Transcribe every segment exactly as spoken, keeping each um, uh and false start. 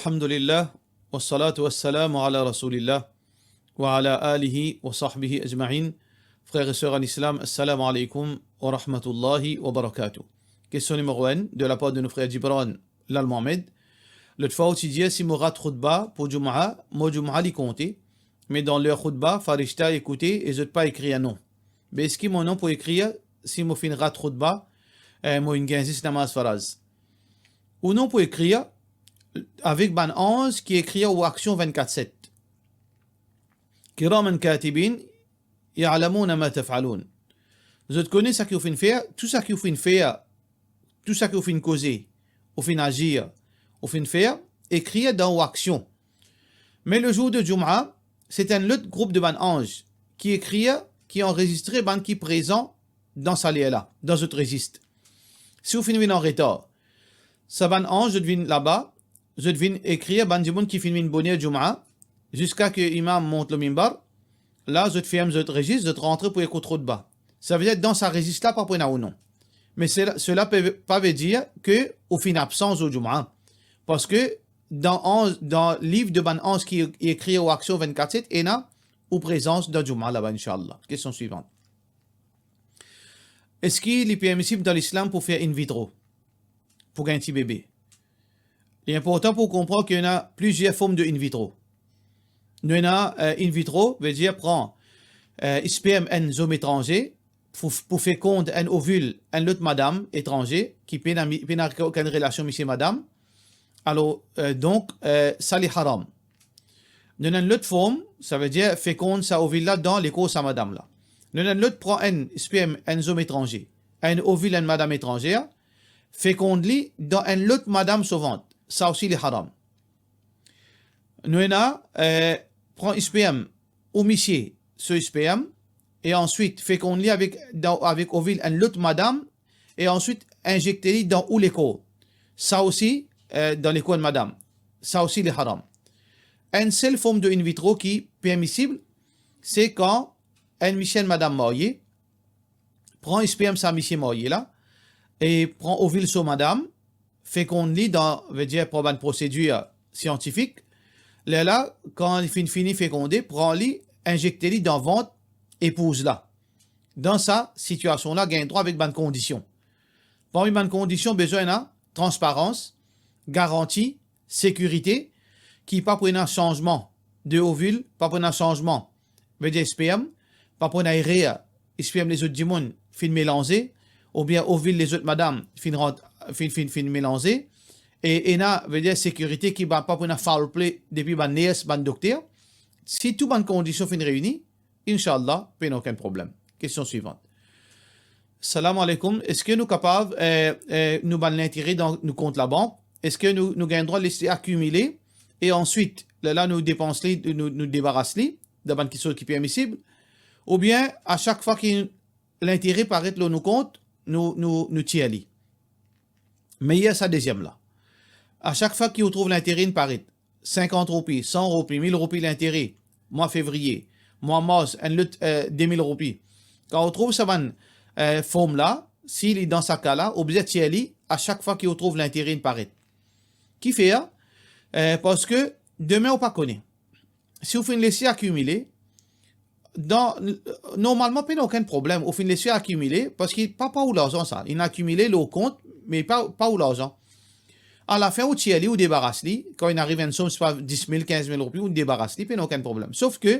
Alhamdulillah, wassalatu wassalamu ala rasoulillah, wa ala alihi wa sahbihi ajmain. Frer e ser an Islam, assalamu alaikum wa rahmatullahi wa barakatuh. Kestion nimero enn, de lapar de nou frer Gibran Lal Mohamed. Lot fwa ou ti dir si mo rat khoutba pou Jumaa, mo Jumaa li konte, me dan ler khoutba, farishta ekoute e zot pa ekrir non. Be eski mo non pou ekrir si mo finn rat khoutba, eh, mo inn gagn zis namaz faraz? Ou non pou ekrir avek bann anz ki ekrir ou aksion vennkat set. Kiraman katibin, ya'lamuna ma taf'alun. Zot kone seki ou finn fer, tou seki ou finn fer, tou seki ou finn koze, ou finn azir, ou finn fer, ekrir dan ou aksion. Me le zour de Jumaa, se enn lot group de bann anz ki ekrir, ki anrezistre bann ki prezan dan sa ler la, dan zot rezis. Si ou finn vinn an retar, sa bann anz zot vinn laba, zot vinn ekrir bann dimoun ki finn vinn boner Jumaa, ziska ki imam mont lor minbar, la zot ferm zot rezis, zot rantre pou ekout khoutba. Savedir dan sa rezis la pa pou ena ou non. Me sela, sela pe, pa vedir ki ou finn absan zour Jumaa. Parski dan anz, dan liv de bann anz ki ekrir ou aksion vennkat set, ena ou prezans dan Jumaa laba, inshallah. Kestion swivan. Eski li permisib dan Lislam pou fer in vitro pou gagn ti bebe? Li inportan pou konpran ki ena plizier form de in vitro. Nou ena, eh, in vitro, vedir pran, eh, sperm enn zom etranze pou, pou fekond enn ovil enn lot madam etranze ki pena mi-, pena okenn relasion misie madam. Alor, eh, donk, eh, sa li haram. Nou ena enn lot form, savedir fekond sa ovil la dan lekor sa madam la. Nou ena enn lot pran enn sperm enn zom etranze, enn ovil enn madam etranzer, fekond li dan enn lot madam so vant, sa osi li haram. Nou ena, eh, pran sperm ou misie so sperm, e answit fekond li avek, dan, avek ovil enn lot madam, e answit inzekte li dan ou lekor. Sa osi, eh, dan lekor enn madam. Sa osi li haram. Enn sel form de in vitro ki permisib, se kan enn misie, enn madam marye, pran sperm sa misie marye la, e pran ovil so madam, fekond li dan, vedir pran bann prosedir siantifik. Lerla, kan li finn fini fekonde, pran li, inzekte li dan vant epouz la. Dan sa sitiasion la, gagn drwa avek bann kondision. Parmi bann kondision, bizin ena transparans, garanti, sekirite, ki pa pou ena sanzman de ovil, pa pou ena sanzman, vedir sperm, pa pou ena erer, sperm lezot dimoun finn melanze, oubien ovil lezot madam finn rant, finn, finn, finn melanze, e ena, vedir sekirite ki pa, pa pou ena foul play depi bann ners, bann dokter. Si tou bann kondision finn reini, inshallah, pena okenn problem. Kestion swivan. Salam aleykoum, eski nou kapav, eh, eh, nou bann lintere dan nou kont labank, eski nou, nou gagn drwa les li akimile e answit, lerla nou depans li, nou, nou debaras li, dan bann kiksoz ki permisib, oubien a sak fwa ki lintere paret lor nou kont, nou, nou, nou tir li? Meyer sa deziem la. A sak fwa ki ou trouv lintere inn paret, sinkant roupi, san roupi, mil roupi lintere, mwa fevriye, mwa mars, enn lot, eh, de mil roupi. Kan ou trouv sa bann, eh, form la, si li dan sa ka la, ou bizin tir li a sak fwa ki ou trouv lintere inn paret. Kifer? Eh, parski demin ou pa kone. Si ou finn les li akimile, dan, normalman, pena okenn problem, ou finn les li akimile, parski pa, pa ou larzan sa, inn akimile lor kont, me pa, pa ou larzan. Alafin, ou tir li, ou debaras li, kan inn ariv enn som, sepa dis mil, kinz mil roupi, ou debaras li, pena okenn problem. Sof ki,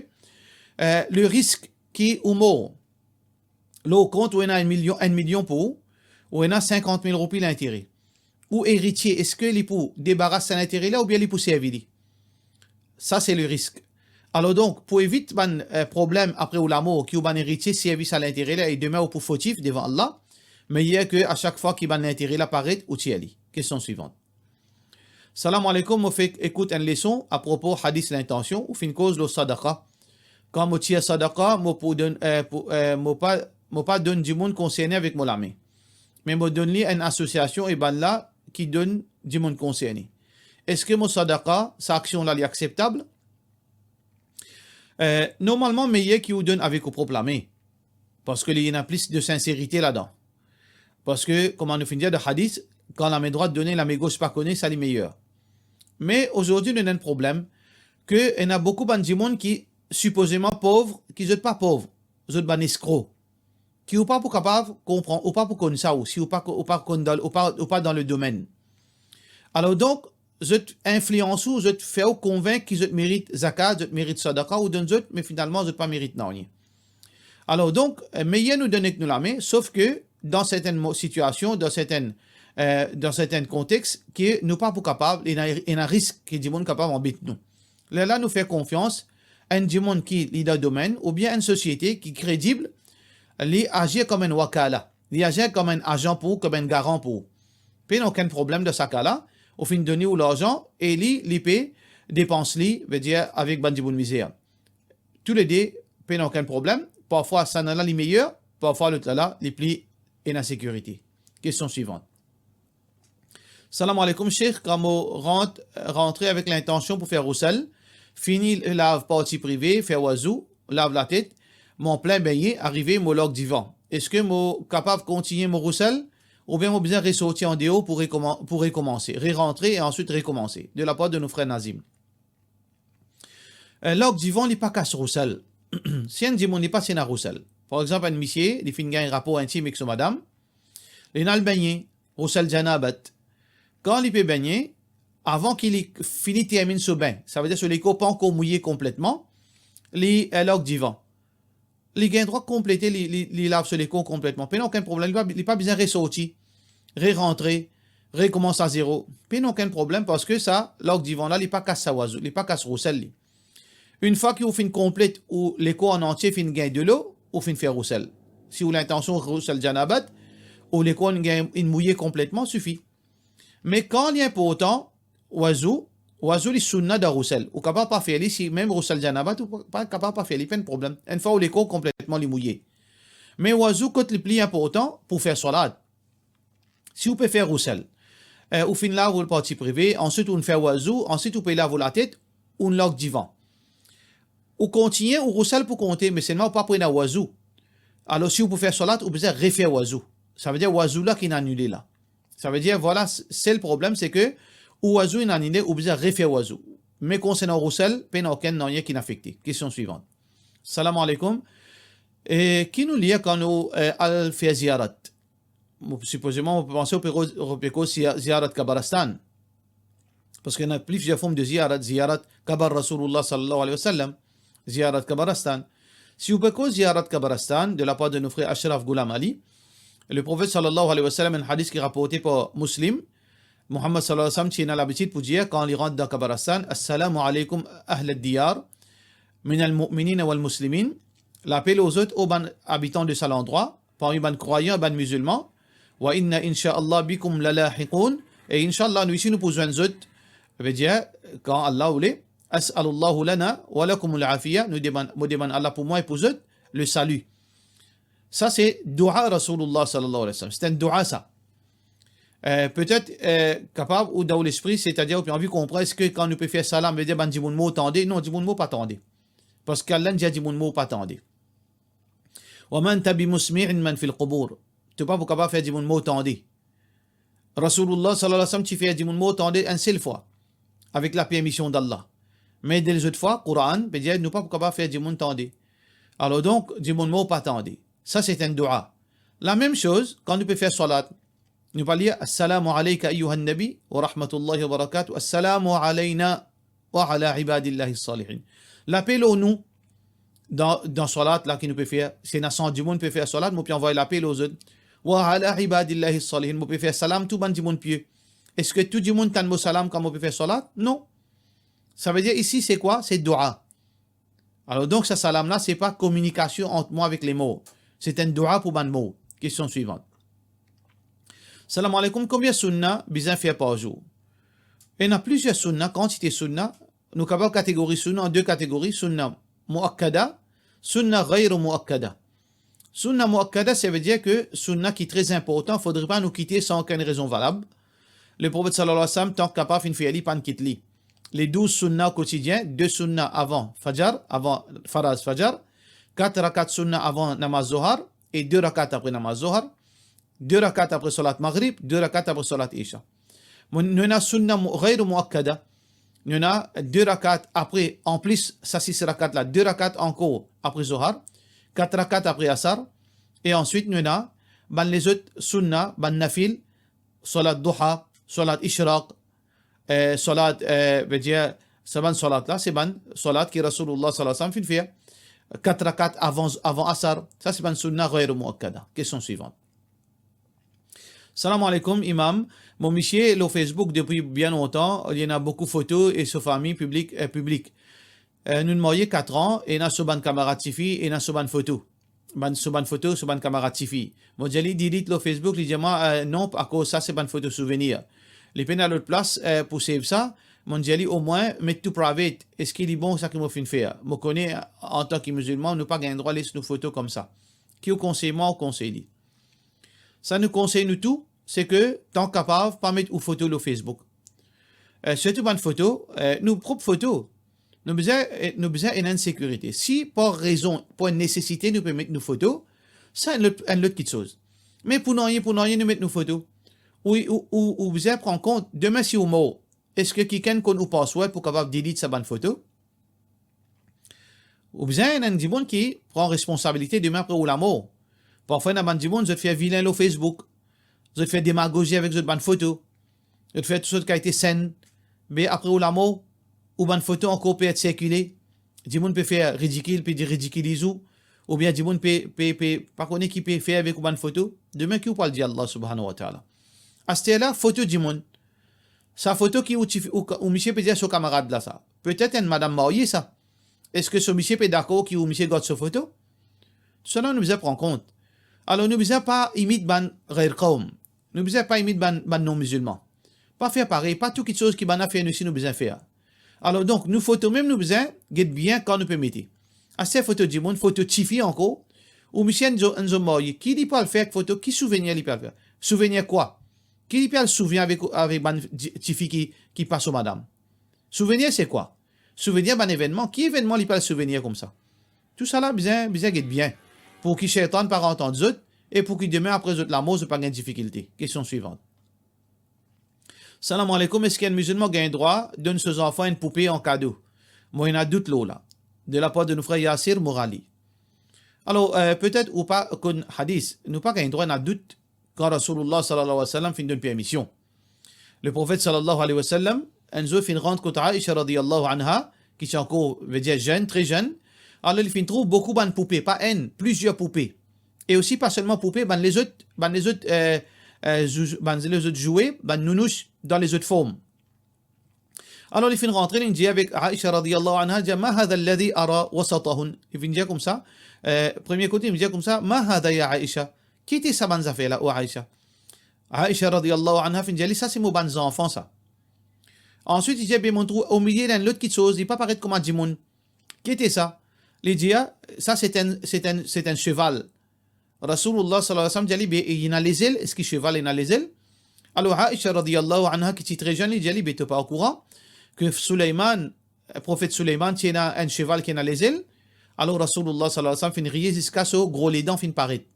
eh, le risk ki ou mor, lor kont ou ena enn milion, enn milion pou ou, ou ena sinkant mil roupi lintere. Ou eritie, eski li pou debaras sa lintere la oubien li pou servi li? Sa se le risk. Alor donk, pou evit bann, eh, problem apre ou lamor, ki ou bann eritie servi sa lintere la e demin ou pou fotif devan Allah, meyer ki a sak fwa ki bann lintere la paret, ou tir li. Kestion swivan. Salam aleykoum, mo fek ekout enn leson apropo hadis lintansion, ou finn koz lor sadaqa. Kan mo tir sadaqa, mo pou donn, eh, pou, eh, mo pa, mo pa donn dimoun konserne avek mo lame. Me mo donn li enn asosiasion e bannla ki donn dimoun konserne. Eski mo sadaqa, sa aksion la, li akseptab? Eh, normalman, meyer ki ou donn avek ou prop lame. Parski li ena plis de sinserite ladan. Parski, kouma nou finn dir dan hadis, kan lame drwat done, lame gos pa kone, sa li meyer. Me azordi nou ena enn problem ke ena boukou bann dimoun ki sipozeman pov, ki zot pa pov, zot bann eskro, ki ou pa pou kapav konpran, ou pa pou konn sa, ou si ou pa, ou pa konn dan, ou pa, ou pa dan le domenn. Alor donk, zot inflians ou, zot fer ou konvink ki zot merit zakat, zot merit sadaka, ou donn zot, me finalman zot pa merit nanye. Alor donk, eh, meyer nou donn ek nou lame, sof ke dan sertenn mo-, sitiasion, dan sertenn, eh, dan sertenn kontex, ke nou pa pou kapav, ena, ena risk ki dimoun kapav anbet nou. Lerla nou fer konfians enn dimoun ki li dan domenn, oubien enn sosiete ki kredib, li azir kom enn wakala, li azir kom enn azan pou ou, kom enn garan pou ou. Pena okenn problem dan sa ka la, ou finn donn li ou larzan e li, li pe depans li, vedir avek bann dimoun mizer. Toulede, pena okenn problem. Parfwa sa la li meyer, parfwa lot la, li pli ena sekirite. Kestion swivant. Salam aleykoum, Sheikh. Kan mo rant, rantre avek lintansion pou fer ghusl, fini lav parti prive, fer wazou, lav latet, mo anplin begne, arive mo larg divan. Eski mo kapav kontigne mo ghusl, oubien mo bizin resorti andeor pou rekoman-, pou rekomanse, re-rantre e answit rekomanse? De lapar de nou frer Nazim. Eh, larg divan, li pa kas ghusl. Si enn dimoun li pa ti ena ghusl, par exanp, enn misie, li finn gagn rapor intim ek so madam, li al begne, ghusl janabat. Kan li pe begne, avan ki li fini terminn so bin, savedir so lekor pa ankor mouye konpletman, li, eh, larg divan. Li gagn drwa konplete, li, li, li lav so lekor konpletman. Pena okenn problem, li pa, li pa bizin resorti, re-rantre, rekomans a zero. Pena okenn problem, parski sa larg divan la, li pa kas sa wazou, li pa kas ghusl li. Enn fwa ki ou finn konplet ou lekor an antie finn gagn delo, ou finn fer ghusl. Si ou lintansion ghusl janabat, ou lekor inn gagn, inn mouye konpletman, sifi. Me kan li inportan, wazou, wazou li sounna dan ghusl. Ou kapav pa fer li, si mem ghusl janabat, ou pa kapav pa fer li, pena problem. Enn fwa ou lekor konpletman li mouye. Me wazou kot li pli inportan pou fer swalat. Si ou pe fer ghusl, eh, ou finn lav ou parti prive, answit ou fer wazou, answit ou pe lav ou latet, ou larg divan. Ou kontigne, ou ghusl pou konte, me selman ou pa pou ena wazou. Alor si ou pou fer swalat, ou bizin refer wazou. Savedir wazou la ki inn anile la. Savedir, vwala, s-, sel problem, se ke ou wazou inn anile, ou bizin refer wazou. Me konsernan ghusl, pena okenn nanye ki inn afekte. Kestion swivant. Salam aleykoum. E ki nou lir kan nou, eh, al fer ziyarat? Mo, sipozeman, mo panse ou pe ro-, ou pe koz ziya-, ziyarat kabaristan. Parski ena plizier form de ziyarat, ziyarat kabar Rasoulillah sallallahu alayhi wa sallam, ziyarat kabaristan. Si ou pe koz ziyarat kabaristan, de lapar de nou frer Ashraf Ghulam Ali, le Profet sallallahu alayhi wa sallam, enn hadis ki raporte par Muslim, Muhammad sallallahu alayhi wa sallam ti ena labitid pou dir, kan li rant dan kabaristan, "Assalamu alaykum ahl ad-diyar, minal mu'minina wal muslimin." Lape lor zot, o bann abitan de sa landrwa, parmi bann krwayan e bann mizilman, "Wa inna insha Allah bikum lalahiqun." E inshallah, nou isi nou pou zwenn zot, vedir, kan Allah oule, "As'alullahu lana wa lakumul afiya." Nou demann, mo demann Allah pou mwa e pou zot, le sali. Sa se doua Rasoulillah sallallahu alayhi wa sallam. Se enn doua sa. Eh, petet, eh, kapav ou dan ou lespri, setadir ou pe anvi konpran, eski kan nou pe fer salam, vedir bann dimoun mor tande? Non, dimoun mor pa tande. Parski Allah inn dir dimoun mor pa tande. "Wa ma anta bimusmi'in man fil qubur." To pa pou kapav fer dimoun mor tande. Rasoulillah sallallahu alayhi wa sallam ti fer dimoun mor tande enn sel fwa, avek lapermision d'Allah. Me de lezot fwa, Koran pe dir nou pa pou kapav fer dimoun tande. Alor donk, dimoun mor pa tande. Sa se enn doua. Lamem soz, kan nou pe fer swalat, nou pa lir, "Assalamu alayka ayyuhan nabi wa rahmatullahi wa barakatuh, assalamu alayna wa ala ibadillahi salihin." Lape lor nou, dan, dan swalat la ki nou pe fer, si ena san dimoun pe fer swalat, mo pe anvoy lape lor zot, "Wa ala ibadillahi salihin." Mo pe fer salam tou bann dimoun pie. Eski tou dimoun tann mo salam kan mo pe fer swalat? Non. Savedir isi se kwa? Se doua. Alor donk, sa salam la, se pa kominikasion ant mwa avek lemor. Se enn doua pou bann mor. Kestion swivant. Salam aleykoum, konbien sounna bizin fer par zour? Ena plizier sounna, kantite sounna. Nou kapav kategoriz sounna an de kategori, sounna muakkada, sounna ghayr muakkada. Sounna muakkada, savedir ke sounna ki tre inportan, fodre pa nou kite san okenn rezon valab. Le Profet sallallahu alayhi wa sallam, tan ki kapav finn fer li, pa'nn kit li. Le douz sounna o kotidien, de sounna avan fajar, avan faraz fajar, kat rakat sounna avan namaz zohar e de rakat apre namaz zohar, de rakat apre salat maghrib, de rakat apre salat isha. Mo-, nou ena sounna mu-, ghayr muakkada. nou ena de rakat apre, anplis sa sis rakat la, de rakat ankor apre Zohar, kat rakat apre Asar, e answit nou ena bann lezot sunna, bann nafil, salat duha, salat ishraq, eh, salat, eh, vedir, sa bann salat la, se bann salat ki Rasoulullah sallallahu alayhi wa sallam finn fer, kat rakat avan, avan Asar, sa se bann sunna ghayr muakkada. Kestion swivan. Salam aleykoum, Imam. Mo misie lor Facebook depi bien lontan, li ena boukou foto e so fami piblik, eh, piblik. Eh, nou'nn marye kat an, ena so bann kamarad tifi, ena so bann foto. Bann, so bann foto, so bann kamarad tifi. Mo dir li delete lor Facebook, li dir mwa, eh, non, akoz sa se bann foto souvenir. Li pena lot plas, eh, pou save sa. Mo'nn dir li omwin met to private. Eski li bon sa ki mo finn fer? Mo kone, antan ki mizilman, nou pa gagn drwa les nou foto koumsa. Ki ou konsey mwa, ou konsey li? Sa nou konsey nou tou, se ke, tan kapav, pa met ou foto lor Facebook. Eh, sirtou bann foto, eh, nou prop foto. Nou bizin, eh, nou bizin ena enn sekirite. Si par rezon, par enn nesesite, nou pe met nou foto, sa enn lot, enn lot kitsoz. Me pou nanye, pou nanye, nou met nou foto. Ou, ou, ou, ou bizin pran kont, demin si ou mor, eski kikenn konn ou password pou kapav delete sa bann foto? Ou bizin ena enn dimoun ki pran responsabilite demin apre ou lamor. Parfwa ena bann dimoun, zot fer vilin lor Facebook, zot fer demagozi avek zot bann foto, zot fer tou sort kalite senn, be apre ou lamor, ou bann foto ankor pe et sirkile, dimoun pe fer ridikil, pe dir ridikiliz ou, oubien dimoun pe, pe, pe, pa kone ki pe fer avek ou bann foto, demin ki ou pou al dir Allah subhanahu wa ta'ala? Aster la, foto dimoun. Sa foto ki ou tifi, ou, ou misie pe dir so kamarad la sa. Petet enn madam marye sa. Eski so misie pe dakor ki ou misie gard so foto? Tousala nou bizin pran kont. Alor nou bizin pa imit bann ghayr qawm. Nou bizin pa imit bann, bann non-mizilman. Pa fer parey, pa tou kitsoz ki bann la fer nou osi nou bizin fer. Alor donk, nou foto mem nou bizin get bien kan nou pe mete. Aster foto dimoun, foto tifi ankor. Ou misie enn zour, enn zour marye, ki li pou al fer ek foto, ki souvenir li pou al fer? Souvenir kwa? Ki li pe al souvien avek, avek bann ti-, tifi ki, ki pa so madam? Souvenir se kwa? Souvenir bann evennman. Ki evennman li pe al souvenir koumsa? Tousala bizin, bizin get bien, pou ki Shaytan pa rant ant zot, e pou ki demin apre zot lamor, zot pa gagn difikilte. Kestion swivan. Salam aleykoum, eski enn mizilman gagn drwa donn so zanfan enn poupe an kado? Mo ena dout lor la. De lapar de nou frer Yasir Mourali. Alor, eh, petet ou pa konn hadis, nou pa gagn drwa ena dout kan Rasoulullah sallallahu alayhi wa sallam finn donn permision. Leprofet sallallahu alayhi wa sallam, enn zour finn rant kot Aisha radiyallahu anha, ki ti ankor, vedir zenn, tre zenn, alor li finn trouv boukou bann poupe, pa enn, plizier poupe. E osi pa selman poupe, bann lezot, bann lezot, eh, eh, zou-, bann lezot zoue, bann nounous dan lezot form. Alor li finn rantre, li dir avek Aisha radiyallahu anha, dir, "Ma hadha alladhi ara wasatahun?" Li finn dir koumsa, eh, premie kote, li finn dir koumsa, "Ma hadha ya Aisha?" Ki ete sa bann zafer la, o Aisha? Aisha radiyallahu anha finn dir li, "Sa se mo bann zanfan sa." Answit, li dir, "Be, mo trouv omilie ena enn lot kitsoz, li pa paret kouma dimoun." Ki ete sa? Li dir, "Sa se enn, se enn, se enn seval." Rasoulullah sallallahu alayhi wa sallam dir li, "Be, ena lezel, eski seval ena lezel?" Alor Aisha radiyallahu anha, ki ti tre zenn, li dir li, "Be, to pa okouran ki Souleyman, profet Souleyman, ti ena enn seval ki ena lezel?" Alor Rasoulullah sallallahu alayhi wa sallam finn riye ziska so gro ledan finn paret.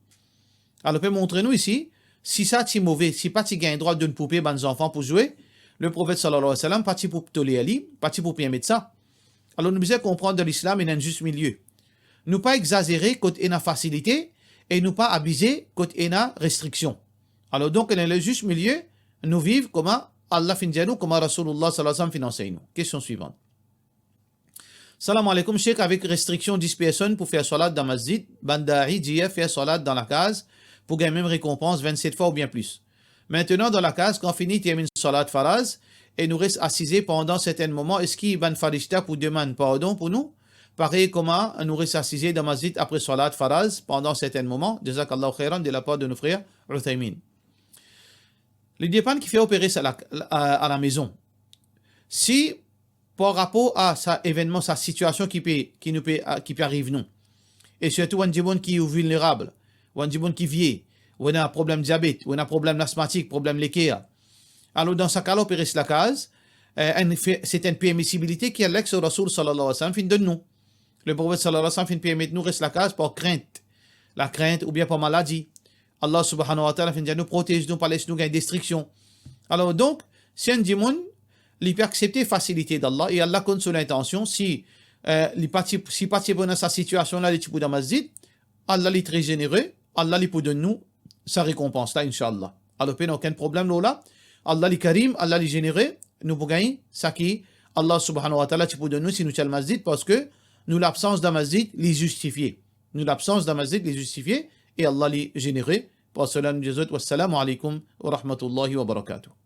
Alor, pe montre nou isi, si sa ti move, si pa ti gagn drwa donn poupe bann zanfan pou zwe, Leprofet sallallahu alayhi wa sallam pa ti pou toler li, pa ti pou permet sa. Alor, nou bizin konpran dan Lislam, ena enn zis milie. Nou pa egzazere kot ena fasilite e nou pa abize kot ena restriksion. Alor, donk, ena le zis milie, nou viv kouma Allah finn dir nou, kouma Rasoulullah sallallahu alayhi wa sallam finn ansegn nou. Kestion swivan. Salam aleykoum, Sheikh, avek restriksion dis personn pou fer swalat dan masjid, bann da'i dir fer swalat dan lakaz pou gagn mem rekonpans vennset fwa oubien plis. Mintenan, dan lakaz, kan fini terminn swalat faraz e nou res asize pandan sertenn moman, eski bann farishta pou demann pardon pou nou, parey kouma nou res asize dan masjid apre swalat faraz pandan sertenn moman? Jazakallahu khairan, de lapar de nou frer Uthaymin. Li depann kifer ou pe res a la, a, a lamezon. Si par rapor a sa evennman, sa sitiasion ki pe, ki nou pe, a, ki pe ariv nou, e sirtou enn dimoun ki ou vilnerab, ou enn dimoun ki vie, ou ena problem diabet, ou ena problem lasmatik, problem leker, alor dan sa ka la ou pe res lakaz, eh, enn fe-, se enn permisibilite ki Allah ek so Rasoul sallallahu alayhi wa sallam finn donn nou. Leprofet sallallahu alayhi wa sallam finn permet nou res lakaz par krint, lakrint oubien par maladi. Allah subhanahu wa ta'ala finn dir nou protez nou, pa les nou gagn destriksion. Alor donk, si enn dimoun, li pe aksepte fasilite d'Allah, e Allah konn so lintansion. Si, eh, li pa ti, si pa ti pou ena sa sitiasion la, li ti pou dan masjid, Allah li tre zenere, Allah li pou donn nou sa rekonpans la, inshallah. Alor, pena okenn problem lor la. Allah li Karim, Allah li zenere, nou pou gagn sa ki Allah subhanahu wa ta'ala ti pou donn nou si nou ti al masjid, parski nou labsans dan masjid li zistifie. Nou labsans dan masjid li zistifie, e Allah li zenere. Par sela nou dir zot, wassalamu alaikum wa rahmatullahi wa barakatuh.